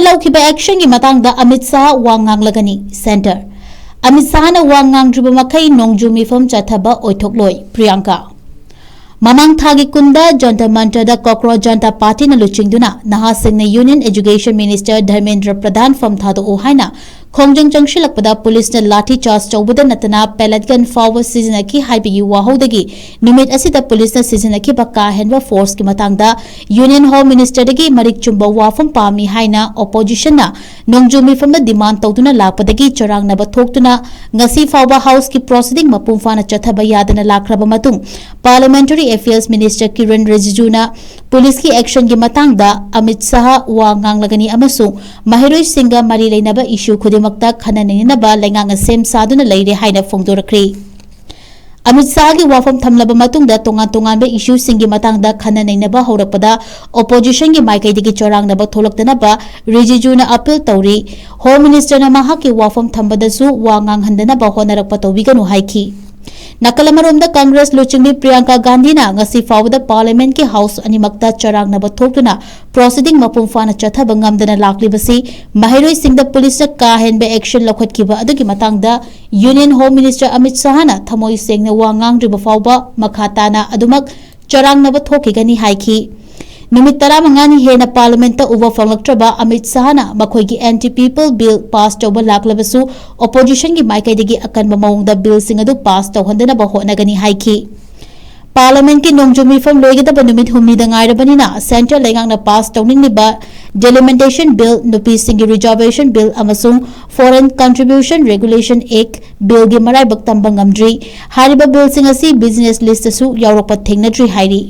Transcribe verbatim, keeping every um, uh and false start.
ꯂꯧꯈꯤꯕ ꯑꯦꯛꯁꯟꯒꯤ ꯃꯇꯥꯡꯗ ꯑꯃꯤꯠ ꯁꯥꯍ ꯋꯥ ꯉꯥꯡꯂꯒꯅꯤ꯫ ꯁꯦꯟꯇꯔ꯫ ꯑꯃꯤꯠ ꯁꯥꯍꯅ ꯋꯥ ꯉꯥꯡꯗ꯭ꯔꯤꯕ ꯃꯈꯩ ꯅꯣꯡꯖꯨ ꯃꯤꯐꯝ ꯆꯠꯊꯕ ꯑꯣꯏꯊꯣꯛꯂꯣꯏ꯫ ꯄ꯭ꯔꯤꯌꯥꯡꯀꯥ꯫ ꯃꯃꯥꯡ ꯊꯥꯒꯤ ꯀꯨꯟꯗ ꯖꯟꯇꯔ ꯃꯟꯇꯔꯗ ꯀꯣꯀ꯭ꯔꯣꯖ ꯖꯟꯇꯥ ꯄꯥꯔꯇꯤꯅ ꯂꯨꯆꯤꯡꯗꯨꯅ ꯅꯍꯥꯁꯤꯡꯅ ꯌꯨꯅꯤꯌꯟ ꯑꯦꯖꯨꯀꯦꯁꯟ ꯃꯤꯅꯤꯁꯇꯔ ꯙꯔꯃꯦꯟꯗ꯭ꯔ ꯄ꯭ꯔꯙꯥꯟ ꯐꯝ ꯊꯥꯗꯣꯛꯎ ꯍꯥꯏꯅ ꯈꯣꯡꯖꯪ ꯆꯪꯁꯤꯜꯂꯛꯄꯗ ꯄꯨꯂꯤꯁꯅ ꯂꯥꯊꯤ ꯆꯥꯔꯖ ꯇꯧꯕꯗ ꯅꯠꯇꯅ ꯄꯦꯂꯦꯠ ꯒꯟ ꯐꯥꯎꯕ ꯁꯤꯖꯤꯟꯅꯈꯤ ꯍꯥꯏꯕꯒꯤ ꯋꯥꯍꯧꯗꯒꯤ ꯅꯨꯃꯤꯠ ꯑꯁꯤꯗ ꯄꯨꯂꯤꯁꯅ ꯁꯤꯖꯤꯟꯅꯈꯤꯕ ꯀꯥ ꯍꯦꯟꯕ ꯐꯣꯔꯁꯀꯤ ꯃꯇꯥꯡꯗ ꯌꯨꯅꯤꯌꯟ ꯍꯣꯝ ꯃꯤꯅꯤꯁꯇꯔꯗꯒꯤ ꯃꯔꯤꯛ ꯆꯨꯝꯕ ꯋꯥꯐꯝ ꯄꯥꯝꯃꯤ ꯍꯥꯏꯅ ꯑꯣꯄꯣꯖꯤꯁꯟꯅ ꯅꯣꯡꯖꯨ ꯃꯤꯐꯝꯗ ꯗꯤꯃꯥꯟ ꯇꯧꯗꯨꯅ ꯂꯥꯛꯄꯗꯒꯤ ꯆꯔꯥꯡꯅꯕ ꯊꯣꯛꯇꯨꯅ ꯉꯁꯤ ꯐꯥꯎꯕ ꯍꯥꯎꯁꯀꯤ ꯄ꯭ꯔꯣꯁꯤꯗꯤꯡ ꯃꯄꯨꯡ ꯐꯥꯅ ꯆꯠꯊꯕ ꯌꯥꯗꯅ ꯂꯥꯛꯈ꯭ꯔꯕ ꯃꯇꯨꯡ ꯄꯥꯔꯂꯤꯌꯥꯃꯦꯟꯇꯔꯤ ꯑꯦꯐꯤꯌꯔꯁ ꯃꯤꯅꯤꯁꯇꯔ ꯀꯤꯔꯟ ꯔꯤꯖꯤꯖꯨꯅ ꯄꯨꯂꯤꯁꯀꯤ ꯑꯦꯛꯁꯟꯒꯤ ꯃꯇꯥꯡꯗ ꯑꯃꯤꯠ ꯁꯥꯍ ꯋꯥ ꯉꯥꯡꯂꯒꯅꯤ ꯑꯃꯁꯨꯡ ꯃꯍꯩꯔꯣꯏꯁꯤꯡꯒ ꯃꯔꯤ ꯂꯩꯅꯕ ꯏꯁꯨ ꯈꯨꯗꯤꯡꯃꯛꯇ ꯈꯟꯅ ꯅꯩꯅꯅꯕ ꯂꯩꯉꯥꯛꯅ ꯁꯦꯝ ꯁꯥꯗꯨꯅ ꯂꯩꯔꯦ ꯍꯥꯏꯅ ꯐꯣꯡꯗꯣꯔꯛꯈ꯭ꯔꯤ꯫ ꯑꯃꯤꯠ ꯁꯥꯍꯒꯤ ꯋꯥꯐꯝ ꯊꯝꯂꯕ ꯃꯇꯨꯡꯗ ꯇꯣꯉꯥꯟ ꯇꯣꯉꯥꯟꯕ ꯏꯁꯨꯁꯤꯡꯒꯤ ꯃꯇꯥꯡꯗ ꯈꯟꯅ ꯅꯩꯅꯕ ꯍꯧꯔꯛꯄꯗ ꯑꯣꯄꯣꯖꯤꯁꯟꯒꯤ ꯃꯥꯏꯀꯩꯗꯒꯤ ꯆꯔꯥꯡꯅꯕ ꯊꯣꯛꯂꯛꯇꯅꯕ ꯔꯤꯖꯤꯖꯨꯅ ꯑꯄꯤꯜ ꯇꯧꯔꯤ꯫ ꯍꯣꯝ ꯃꯤꯅꯤꯁꯇꯔꯅ ꯃꯍꯥꯛꯀꯤ ꯋꯥꯐꯝ ꯊꯝꯕꯗꯁꯨ ꯋꯥ ꯉꯥꯡꯍꯟꯗꯅꯕ ꯍꯣꯠꯅꯔꯛꯄ ꯇꯧꯕꯤꯒꯅꯨ ꯍꯥꯏꯈꯤ꯫ ꯅꯥꯀꯜ ꯑꯃꯔꯣꯝꯗ ꯀꯪꯒ꯭ꯔꯦꯁ ꯂꯨꯆꯤꯡꯕꯤ ꯄ꯭ꯔꯤꯌꯥꯡꯀꯥ ꯒꯥꯟꯙꯤꯅ ꯉꯁꯤ ꯐꯥꯎꯕꯗ ꯄꯥꯔꯂꯤꯌꯥꯃꯦꯟꯠꯀꯤ ꯍꯥꯎꯁ ꯑꯅꯤꯃꯛꯇ ꯆꯔꯥꯡꯅꯕ ꯊꯣꯛꯇꯨꯅ ꯄ꯭ꯔꯣꯁꯤꯗꯤꯡ ꯃꯄꯨꯡ ꯐꯥꯅ ꯆꯠꯊꯕ ꯉꯝꯗꯅ ꯂꯥꯛꯂꯤꯕꯁꯤ ꯃꯍꯩꯔꯣꯏꯁꯤꯡꯗ ꯄꯨꯂꯤꯁꯅ ꯀꯥ ꯍꯦꯟꯕ ꯑꯦꯛꯁꯟ ꯂꯧꯈꯠꯈꯤꯕ ꯑꯗꯨꯒꯤ ꯃꯇꯥꯡꯗ ꯌꯨꯅꯤꯌꯟ ꯍꯣꯝ ꯃꯤꯅꯤꯁꯇꯔ ꯑꯃꯤꯠ ꯁꯥꯍꯅ ꯊꯃꯣꯏ ꯁꯦꯡꯅ ꯋꯥ ꯉꯥꯡꯗ꯭ꯔꯤꯕ ꯐꯥꯎꯕ ꯃꯈꯥ ꯇꯥꯅ ꯑꯗꯨꯃꯛ ꯆꯔꯥꯡꯅꯕ ꯊꯣꯛꯈꯤꯒꯅꯤ ꯍꯥꯏꯈꯤ꯫ ꯅꯨꯃꯤꯠ ꯇꯔꯥꯃꯉꯥꯅꯤ ꯍꯦꯟꯅ ꯄꯥꯔꯂꯤꯌꯥꯃꯦꯟꯠꯇ ꯎꯕ ꯐꯪꯂꯛꯇ꯭ꯔꯕ ꯑꯃꯤꯠ ꯁꯥꯍꯅ ꯃꯈꯣꯏꯒꯤ ꯑꯦꯟꯇꯤ ꯄꯤꯄꯜ ꯕꯤꯜ ꯄꯥꯁ ꯇꯧꯕ ꯂꯥꯛꯂꯕꯁꯨ ꯑꯣꯄꯣꯖꯤꯁꯟꯒꯤ ꯃꯥꯏꯀꯩꯗꯒꯤ ꯑꯀꯟꯕ ꯃꯑꯣꯡꯗ ꯕꯤꯜꯁꯤꯡ ꯑꯗꯨ ꯄꯥꯁ ꯇꯧꯍꯟꯗꯅꯕ ꯍꯣꯠꯅꯒꯅꯤ ꯍꯥꯏꯈꯤ꯫ ꯄꯥꯔꯂꯤꯌꯥꯃꯦꯟꯠꯀꯤ ꯅꯣꯡꯖꯨ ꯃꯤꯐꯝ ꯂꯣꯏꯒꯗꯕ ꯅꯨꯃꯤꯠ ꯍꯨꯝꯅꯤꯗ ꯉꯥꯏꯔꯕꯅꯤꯅ ꯁꯦꯟꯇ꯭ꯔꯦꯜ ꯂꯩꯉꯥꯛꯅ ꯄꯥꯁ ꯇꯧꯅꯤꯡꯂꯤꯕ ꯗꯤꯂꯤꯃꯤꯇꯦꯁꯟ ꯕꯤꯜ, ꯅꯨꯄꯤꯁꯤꯡꯒꯤ ꯔꯤꯖꯥꯔꯕꯦꯁꯟ ꯕꯤꯜ ꯑꯃꯁꯨꯡ ꯐꯣꯔꯦꯟ ꯀꯟꯇ꯭ꯔꯤꯕ꯭ꯌꯨꯁꯟ ꯔꯦꯒꯨꯂꯦꯁꯟ ꯑꯦꯛ ꯕꯤꯜꯒꯤ ꯃꯔꯥꯏꯕꯛ ꯇꯝꯕ ꯉꯝꯗ꯭ꯔꯤ꯫ ꯍꯥꯏꯔꯤꯕ ꯕꯤꯜꯁꯤꯡ ꯑꯁꯤ ꯕꯤꯖꯤꯅꯦꯁ ꯂꯤꯁꯇꯁꯨ ꯌꯥꯎꯔꯛꯄ ꯊꯦꯡꯅꯗ꯭ꯔꯤ ꯍꯥꯏꯔꯤ꯫